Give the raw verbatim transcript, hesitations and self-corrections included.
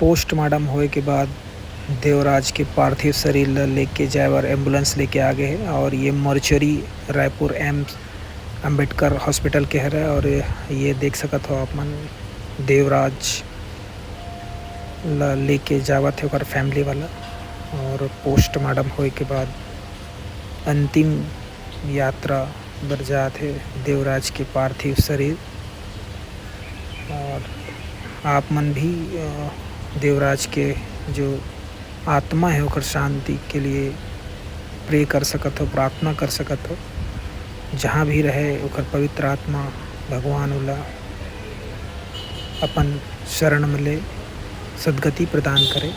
Post-mortem होए के बाद देवराज के पार्थिव शरीर ल लेके जाए बर एम्बुलेंस लेके आ गए हे और ये mortuary Raipur AIIMS Ambedkar hospital के हरे। और ये देख सकत हो आप मन, देवराज ल लेके जावत हे ओकर फैमिली वाला। और पोस्टमार्टम होए के बाद अंतिम यात्रा बर जात हे देवराज के पार्थिव शरीर। और आप मन भी देवराज के जो आत्मा है ओकर शांति के लिए प्रे कर सकत हो, प्रार्थना कर सकत हो। जहाँ भी रहे ओकर पवित्र आत्मा भगवान ओला अपन शरण में ले सदगति प्रदान करे।